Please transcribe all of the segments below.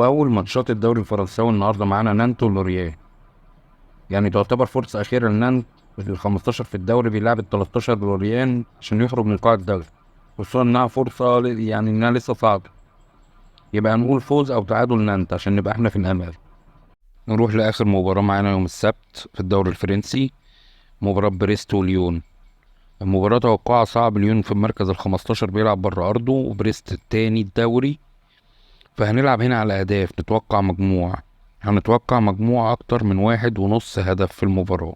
وأول ماتشات الدوري الفرنساوي النهاردة معانا نانت ولوريان، يعني تعتبر فرصة أخيرة لنانت ال 15 في الدوري بيلعب ال 13 لوريان عشان يخرج من قاع الدوري، خصوصا إنها فرصة يعني إنها لسه صعبة. يبقى هنقول فوز أو تعادل نانت عشان نبقى إحنا في الأمان. نروح لآخر مباراة معانا يوم السبت في الدوري الفرنسي، مباراة بريست وليون. المباراة توقعها صعب، ليون في المركز ال 15 بيلعب بره أرضه وبريست التاني الدوري، فهنلعب هنا على أهداف، نتوقع مجموع، هنتوقع مجموع أكتر من 1.5 هدف في المباراة.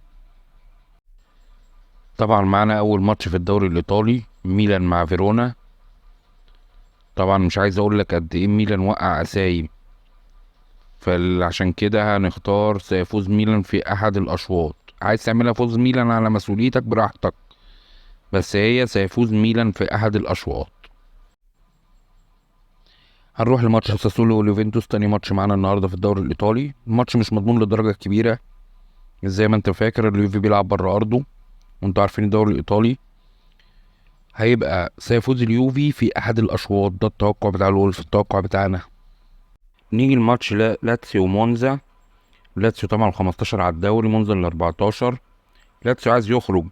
طبعا معانا أول ماتش في الدوري الإيطالي، ميلان مع فيرونا. طبعا مش عايز أقول لك قد إيه ميلان وقع أسايم، فعشان كده هنختار سيفوز ميلان في أحد الأشواط. عايز تعملها فوز ميلان على مسؤوليتك براحتك، بس هي سيفوز ميلان في أحد الأشواط. هنروح لماتش ساسولو واليوفنتوس، تاني ماتش معانا النهارده في الدوري الإيطالي. الماتش مش مضمون للدرجة الكبيرة، زي ما انت فاكر اليوفي بيلعب بره أرضه، وانتوا عارفين الدوري الإيطالي. هيبقى سيفوز اليوفي في أحد الأشواط، ده التوقع بتاع الولف، التوقع بتاعنا. نيجي الماتش لاتسيو ومونزا. لاتسيو طبعا 15 على الدوري، مونزا ال 14. لاتسيو عايز يخرج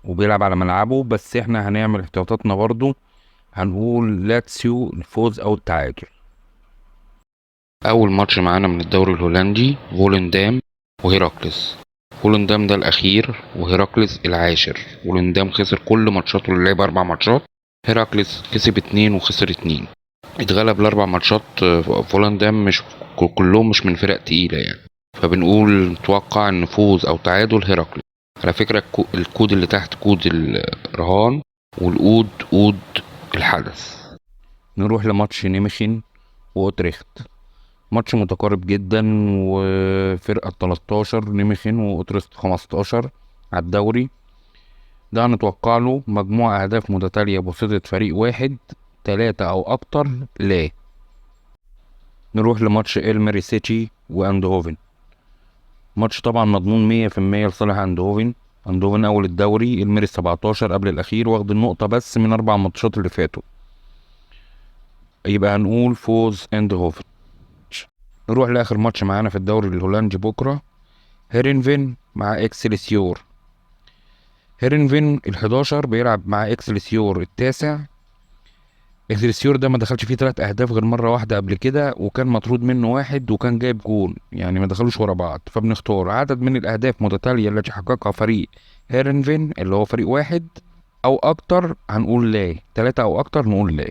وبيلعب على ملعبه، بس احنا هنعمل احتياطاتنا برضو، هنقول لاتسيو الفوز او التعادل. اول ماتش معانا من الدوري الهولندي، فولندام وهيراكلس. فولندام ده الاخير وهيراكلس العاشر. فولندام خسر كل ماتشاته اللي لعب 4 ماتشات، هيراكلس كسب 2 وخسر 2، اتغلب ال4 ماتشات. فولندام مش كلهم مش من فرق تقيلة يعني، فبنقول نتوقع ان فوز او تعادل هيراكلس. على فكرة الكود اللي تحت كود الرهان، والقود قود الحدث. نروح لماتش نيمخين وأوتريخت، ماتش متقارب جدا، وفرقة 13 نيمخين وأوتريخت 15 على الدوري. ده هنتوقع له مجموعة أهداف متتالية بواسطة فريق واحد، 3 أو أكتر. لا. نروح لماتش إلمري سيتي وأندهوفن. ماتش طبعا مضمون مية في المية لصالح أندهوفن. أندهوفن أول الدوري، إلمري 17 قبل الأخير، واخد النقطة بس من 4 ماتشات اللي فاتوا، يبقى هنقول فوز أندهوفن. نروح لآخر ماتش معانا في الدوري الهولندي بكرة، هيرنفين مع إكسلسيور. هيرنفين الحداشر بيلعب مع إكسلسيور التاسع. إكسلسيور ده ما دخلش فيه 3 أهداف غير مرة واحدة قبل كده، وكان مطرود منه 1 وكان جايب جول، يعني ما دخلوش ورا بعض. فبنختار عدد من الأهداف متتالية التي حققها فريق هيرنفين اللي هو فريق واحد أو أكتر، هنقول لا، 3 أو أكتر نقول لا.